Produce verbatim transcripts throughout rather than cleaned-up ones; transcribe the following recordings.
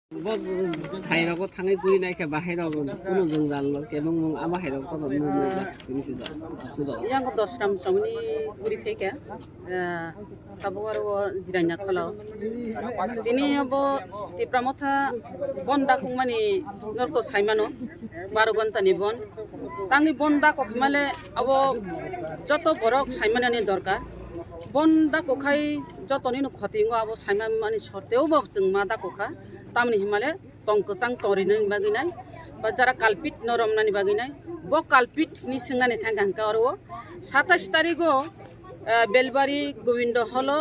Bo khairok bo thangwi guri naikha, bahai rok kuno jwngjal no kebo mung abo hai rok to mung mung jak tini sijak sijak. Yang dosram somni guri phaikha, eh, tabuk aro o jiranya kholo. Tini bo Tipra Motha bon dakung mani norok to saimano, baro gonta ni bon. Tangwi bon dakok himale abo joto borok saimanani dorkar. Bon dakok khai jotoni no khoti wngo, abo saimanmani sorteo bo chwng ma dakok kha. Tamni himale tong kwchang torinani bagwi nai, ba jara kalpit no romnani bagwi nai. Bo kalpit hini swngnani thangkha hwnkhe oro o satais tarigo, eh, Belbari Govindo holo,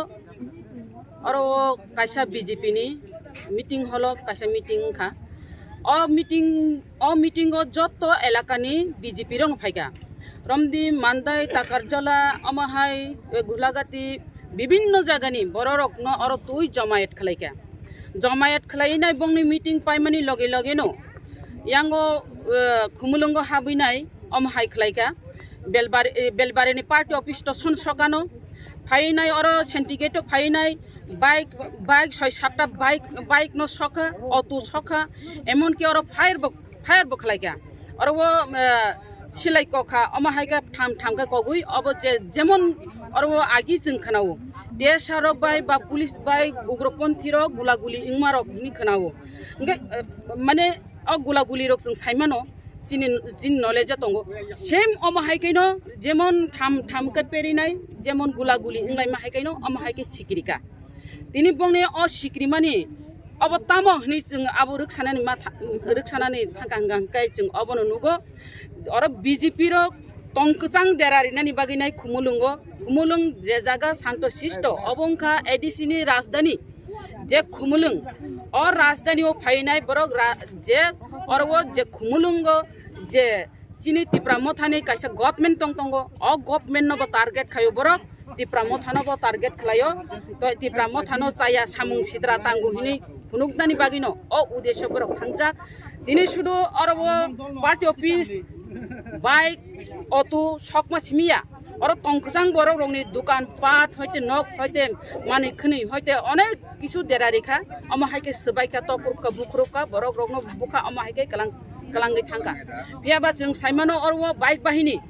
oro o kaisa B J P ni meeting holo kaisa meeting wngkha. O meeting, o meeting o joto elakani B J P rok no phaikha. Romdi, Mandai, Takarjola, omo hai, eh, Gulagati, bibinno jagani bororokno oro twi jomayet khlaikha. Jomayet khlainai bongni meeting paimani loge loge no yango, eh, Khumulwngo habwinai omo hai khlaikha. Belbari, eh, Belbarini party office to son sokano phainai, oro Sentigate o phainai bike, bike soi satta bike, bike no sokha, auto sokha, emonki oro fire bo fire bo khlaikha. Oro o, eh, silai kokha, omo hai khe tham tham khe kogwi, obo je jemon oro o agi chwng khwnao. T S R rok bai ba police bai ugroponthi rok gula guli wngma rok hini khwnao. Hwnkhe, eh, mane o gula guli rok chwng saimano, chini, chini knowledge o tongo. Same omo hai khe no jemon tham tham khe perinai, jemon gula guli wnglaima hai khe no omo hai khe sikrika. Tini bongni o sikrimani obo tamo hwnwi chwng abo rwksanani ma tha-, rwksanani thangkha hwnkha hwnkhe chwng obono nugo. Oro B J P rok tong kwchang dera rinani bagwi nai Khumulwngo. Khumulwng je jaga santo sisto, obo wngkha A D C ni rajdhani. Je Khumulwng, o rajdhani o phainai borok ra-, je oro o je Khumulwngo je chini Tipra Mothani kaisa government tong tongo, o government no bo target khaio borok, Tipra Motha no bo target khlaio, to Tipra Motha no chaya samung sitra tango hinwi phunuknani bagwi no o uddesho borok thangjak. Tini sudu oro bo party office, bike, auto sokma simiya, oro tong kwchang borok rokni dukan pat hoite nok hoite manwi khwnwi hoite onek kisu dera rikha, omo hai khe swbaikha, tokrupkha, bukrupkha, borok rokno bukha, omo hai khe kwlang, kwlangwi thangkha. Phiya ba chwng saimano oro o bike bahini,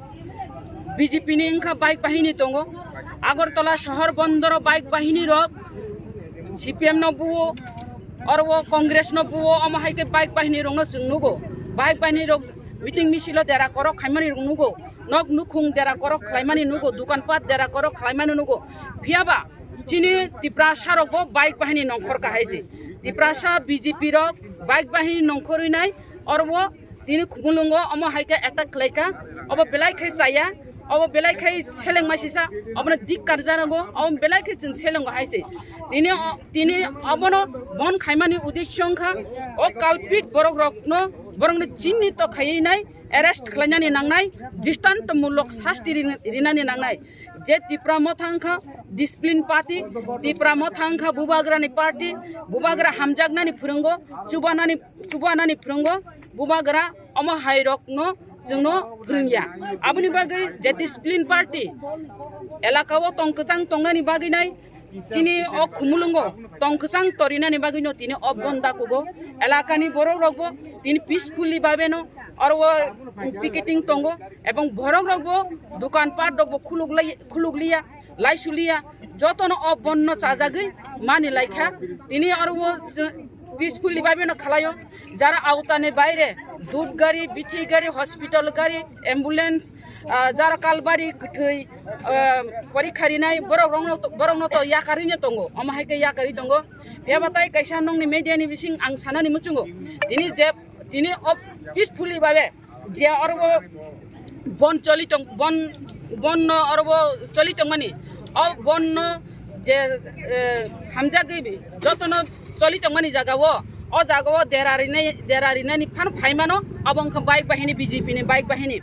B J P ni wngkha bike bahini tongo, Agartala sohor bondoro bike bahini rok, C P M no buo, oro o Congress no buo, omo hai khe bike bahini rokno chwng nugo, bike bahini rok meeting misil o dera korok khaimani rok nugo, nok nukhung dera korok khlaimani nugo, dukan pat dera korok khlaimani nugo, phiya ba chini Tiprasa rok bo bike bahini nongkhor kahai se. Tiprasa B J P rok bike bahini nongkhorwi nai, oro bo tini Khumulwngo omo hai khe attack khlai kha, obo belai khai chaya, obo belai khai seleng masisa, obono dik karjanago, obo belai khai chwng selengo hai se. Tini o-, tini obono bon khaimani uddesho wngkha, o culprit borok rokno, borokno chinni to khaiwi nai, arrest khlainani nangnai, dristanto mulok sasti rin-, rinani nangnai. Je Tipra Motha wngkha discipline party, Tipra Motha wngkha bubagrani party, bubagra hamjaknani phwrwngo, chubanani, chubanani phwrwngo, bubagra omo hai rokno chwngno phwrwngya. Aboni bagwi je discipline party elaka o tong kwchang tongnani bagwi nai, chini o Khumulwngo tong kwchang torinani bagwino tini o bon dakugo. Elakani borok rokbo tini peacefully babeno oro o picketing tongo, ebong borok rokbo dukan pat rokbo khuluk lai, khuluk liya, lai suliya, jotono o bonno chajagwi mani laikha. Tini oro o peacefully babeno khalaio, jara autani baire dud gari, bithi gari, hospital gari, ambulance, ah, jara kalbari kwthwi, ah, porikha rinai, borok rokno, borokno to yakarwi no tongo, omo hai khe yakarwi tongo. Phiya ba tai kaisa nongni media ni bising ang sanani muchungo, tini je, tini o peacefully babe je oro bo bon choli tong, bon, bon no oro bo choli tongmani, o bon no je, eh, hamjagwi jotono choli tongmani jaga o, o jaga o dera rinai, dera rinani phan phaimano, abo wngkha bike bahini, B J P ni bike bahini.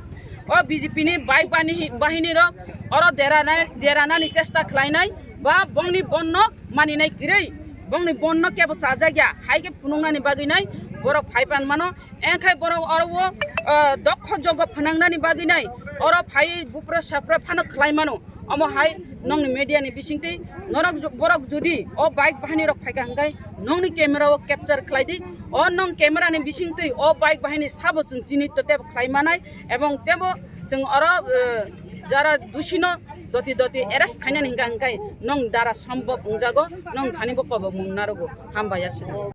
O B J P ni bike bahini, bahini rok oro dera nai, dera nani chesta khlainai ba bongni bonno maninai kwrwi, bongni bonno kebo chajakya hai khe phunuknani bagwi nai borok phai pan mano. Engkhai borok oro o, o, dokho jogo phwnangnani bagwi nai oro phai bupra sapra phano khlai mano. Omo hai nongni media ni bisingtwi norok ju-, borok jodi o bike bahini rok phaikha hwnkhe nongni camera o capture khlai di. O nong camera ni bisingtwi o bike bahini sabo chwng chini to tebo khlai manai, ebong tebo chwng oro, eh, jara dusino doti doti arrest khainani hwnkha hwnkhe nong dara sombhob wngjago, nong thani bo kobo mung narogo. Hambai aswk.